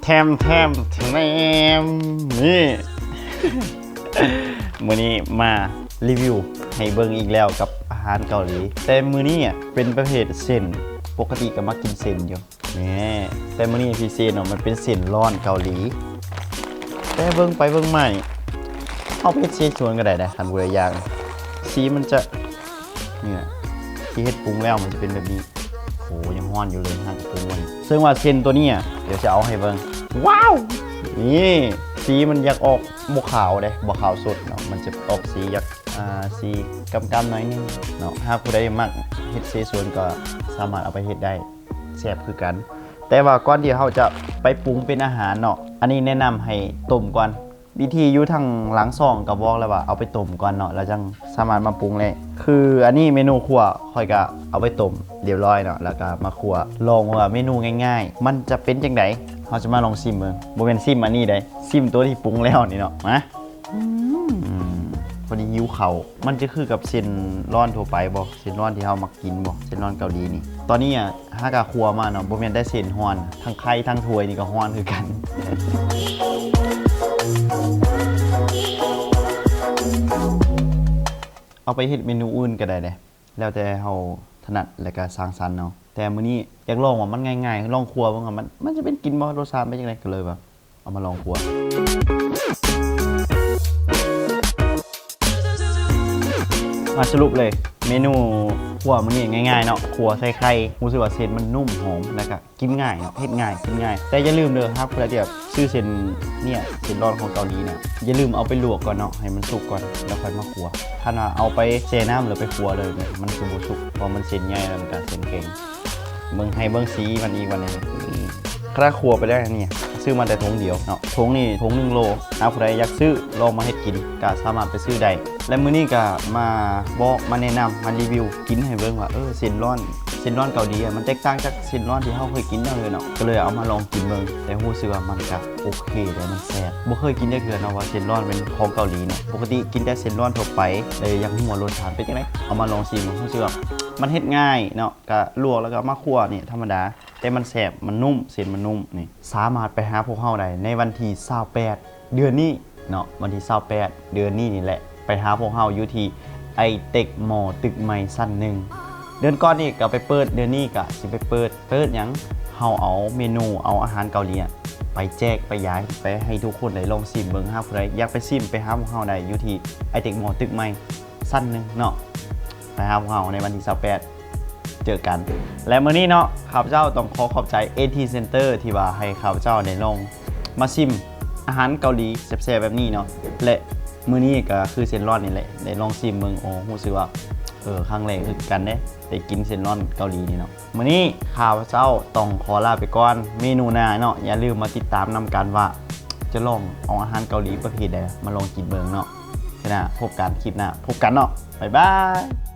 ແທມ ແທມ ແທມ ນີ້ ມື້ນີ້ມາຣີວິວໃຫ້ເບິ່ງອີກແລ້ວກັບອາຫານເກົາຫຼີ, ແຕ່ມື້ນີ້ອະເປັນປະເພດເສັ້ນ, ປົກກະຕິກໍມັກກິນເສັ້ນຢູ່ ແນ່ ແຕ່ມື້ນີ້ພິເສດເນາະ, ມັນເປັນເສັ້ນຮ້ອນເກົາຫຼີ. ແຕ່ເບິ່ງໄປເບິ່ງມານີ້ ເຮົາໄປເຮັດເສສວນກໍໄດ້ເດ້ ຄັນຜູ້ໃດຢາກ. ສີມັນຈະ ນີ້ນະ ທີ່ເຮັດປຸງແລ້ວມັນຈະເປັນແບບນີ້. ໂອ້ ຍັງຮ້ອນຢູ່ເລີຍ ຫາກະປຸງມັນ. ເຊິ່ງວ່າເສັ້ນຕົວນີ້ອະ ດຽວຈະເອົາໃຫ້ເບິ່ງ. ວ້າວ ນີ້ ສີມັນຢາກອອກບໍ່ຂາວເດ້ ບໍ່ຂາວສົດເນາະ, ມັນຈະອອກສີຢາກ ອ່າ ສີກຳໆໜ້ອຍໜຶ່ງເນາະ. ຫາກຜູ້ໃດມັກເຮັດເສສວນກໍສາມາດເອົາໄປເຮັດໄດ້ ແຊບຄືກັນ. ແຕ່ວ່າກ່ອນທີ່ເຮົາຈະໄປປຸງເປັນອາຫານເນາະ, ອັນນີ້ແນະນຳໃຫ້ຕົ້ມກ່ອນ. ວິທີຢູ່ທາງຫຼັງຊ່ອງກໍບອກແລ້ວວ່າເອົາໄປຕົ້ມກ່ອນເນາະ ແລ້ວຈັ່ງສາມາດມາປຸງໄດ້. ຄືອັນນີ້ເມນູຄົວ ຂ້ອຍກໍເອົາໄປຕົ້ມຮຽບຮ້ອຍເນາະ ແລ້ວກໍມາຄົວ ລອງວ່າເມນູງ່າຍໆມັນຈະເປັນຈັ່ງໃດ. ເຮົາຈະມາລອງຊີມເບິ່ງ, ບໍ່ແມ່ນຊີມອັນນີ້ເດ້ ຊີມຕົວທີ່ປຸງແລ້ວນີ້ເນາະ. ມາ ອືມ ພໍດີຫິວເຂົ້າ. ມັນຈະຄືກັບເສັ້ນຮ້ອນທົ່ວໄປບໍ່? ເສັ້ນຮ້ອນທີ່ເຮົາມັກກິນບໍ່? ເສັ້ນຮ້ອນເກົາຫຼີນີ້. ຕອນນີ້ອະ ຫາກະຄົວມາເນາະ, ບໍ່ແມ່ນແຕ່ເສັ້ນຮ້ອນ, ທັງໄຂ່ທັງຖ້ວຍນີ້ກໍຮ້ອນຄືກັນ. ເອົາໄປເຮັດເມນູອື່ນກໍໄດ້ເດ້, ແລ້ວແຕ່ເຮົາຖະໜັດ ແລະກະສ້າງສັນເນາະ. ແຕ່ມື້ນີ້ຢາກລອງວ່າມັນງ່າຍໆ, ລອງຄົວເບິ່ງວ່າມັນ ມັນຈະເປັນກິນບໍ່? ລົດຊາດເປັນຈັ່ງໃດ? ກໍເລີຍວ່າ ເອົາມາລອງຄົວ. ມາສະຫຼຸບເລີຍ ເມນູຄົວມື້ນີ້ງ່າຍໆເນາະ, ຄົວໃສ່ໄຂ່. ຮູ້ສຶກວ່າເສັ້ນມັນນຸ້ມຫອມ ແລ້ວກະກິນງ່າຍເນາະ, ເຮັດງ່າຍ ກິນງ່າຍ. ແຕ່ຢ່າລືມເດີ ຫາກຜູ້ໃດທີ່ແບບຊື້ເສັ້ນເໜ້ຍ ເສັ້ນຮ້ອນຂອງເກົາຫຼີນະ, ຢ່າລືມເອົາໄປລວກກ່ອນເນາະ, ໃຫ້ມັນສຸກກ່ອນ ແລ້ວຄ່ອຍມາຄົວ. ຄັນວ່າເອົາໄປແຊ່ນ້ຳ ແລ້ວໄປຄົວເລີຍ ມັນຊິບໍ່ສຸກ ເພາະມັນເສັ້ນໃຫຍ່ ແລ້ວມັນກະເສັ້ນແຂງ. ເບິ່ງ ໃຫ້ເບິ່ງສີມັນອີກບັດນີ້. ອືມ ຂະໜາດຄົວໄປແລ້ວນີ້ ຊື້ມາແຕ່ຖົງດຽວເນາະ, ຖົງນີ້ຖົງໜຶ່ງໂລ. ຫາກຜູ້ໃດຢາກຊື້ລອງມາເຮັດກິນ ກະສາມາດໄປຊື້ໄດ້. ແລະມື້ນີ້ກະມາບອກ ມາແນະນຳ ມາຣີວິວກິນໃຫ້ເບິ່ງວ່າ ເອີ ເສັ້ນຮ້ອນ ເສັ້ນຮ້ອນເກົາຫຼີອະ ມັນແຕກຕ່າງຈາກເສັ້ນຮ້ອນທີ່ເຮົາເຄີຍກິນແນວໃດເນາະ, ກໍເລີຍເອົາມາລອງກິນເບິ່ງ. ແຕ່ຮູ້ສຶກວ່າມັນກະໂອເຄເດ້ ມັນແຊບ. ບໍ່ເຄີຍກິນຈັກເທື່ອເນາະວ່າເສັ້ນຮ້ອນເປັນຂອງເກົາຫຼີເນາະ, ປົກກະຕິກິນແຕ່ເສັ້ນຮ້ອນທົ່ວໄປ ເລີຍຢາກຮູ້ວ່າລົດຊາດເປັນຈັ່ງໃດ. ເອົາມາລອງຊີມ ຮູ້ສຶກວ່າມັນເຮັດງ່າຍເນາະ, ກະລວກແລ້ວກໍເອົາມາຄົວນີ້ທຳມະດາ. ແຕ່ມັນແຊບ ມັນນຸ້ມ ເສັ້ນມັນນຸ້ມນີ້. ສາມາດໄປຫາພວກເຮົາໄດ້ໃນວັນທີຊາວແປດເດືອນນີ້ເນາະ, ວັນທີຊາວແປດເດືອນນີ້ນີ້ແຫຼະ. ໄປຫາພວກເຮົາຢູ່ທີ່ໄອເຕັກມໍຕຶກໃໝ່ຊັ້ນໜຶ່ງ. ເດືອນກ່ອນນີ້ກໍໄປເປີດ, ເດືອນນີ້ກໍຊິໄປເປີດ. ເປີດຫຍັງ? ເຮົາເອົາເມນູ ເອົາອາຫານເກົາຫຼີອະ ໄປແຈກ ໄປຢາຍ ໄປໃຫ້ທຸກຄົນໄດ້ລອງຊີມເບິ່ງ. ຫາກຜູ້ໃດຢາກໄປຊີມ ໄປຫາພວກເຮົາໄດ້ຢູ່ທີ່ໄອເຕັກມໍຕຶກໃໝ່ຊັ້ນໜຶ່ງເນາະ. ໄປຫາພວກເຮົາໃນວັນທີຊາວແປດ ເຈີກັນ. ແລະມື້ນີ້ເນາະ ຂ້າພະເຈົ້າຕ້ອງຂໍຂອບໃຈ ເອທີ ເຊັນເຕີ ທີ່ວ່າໃຫ້ຂ້າພະເຈົ້າໄດ້ລອງມາຊີມອາຫານເກົາຫຼີແຊບໆແບບນີ້ເນາະ. ແລະມື້ນີ້ກໍຄືເສັ້ນຮ້ອນນີ້ແຫຼະ ໄດ້ລອງຊີມເບິ່ງ. ໂອ້ ຮູ້ສຶກວ່າ ເອີ ຄັ້ງແລກຄືກັນເດ້ ໄດ້ກິນເສັ້ນຮ້ອນເກົາຫຼີນີ້ເນາະ. ມື້ນີ້ຂ້າພະເຈົ້າຕ້ອງຂໍລາໄປກ່ອນ. ເມນູໜ້າເນາະ ຢ່າລືມມາຕິດຕາມນຳກັນວ່າຈະລອງເອົາອາຫານເກົາຫຼີປະເພດໃດມາລອງກິນເບິ່ງເນາະ. ເທື່ອໜ້າພົບກັນ, ຄລິບໜ້າພົບກັນເນາະ. ບາຍບາຍ.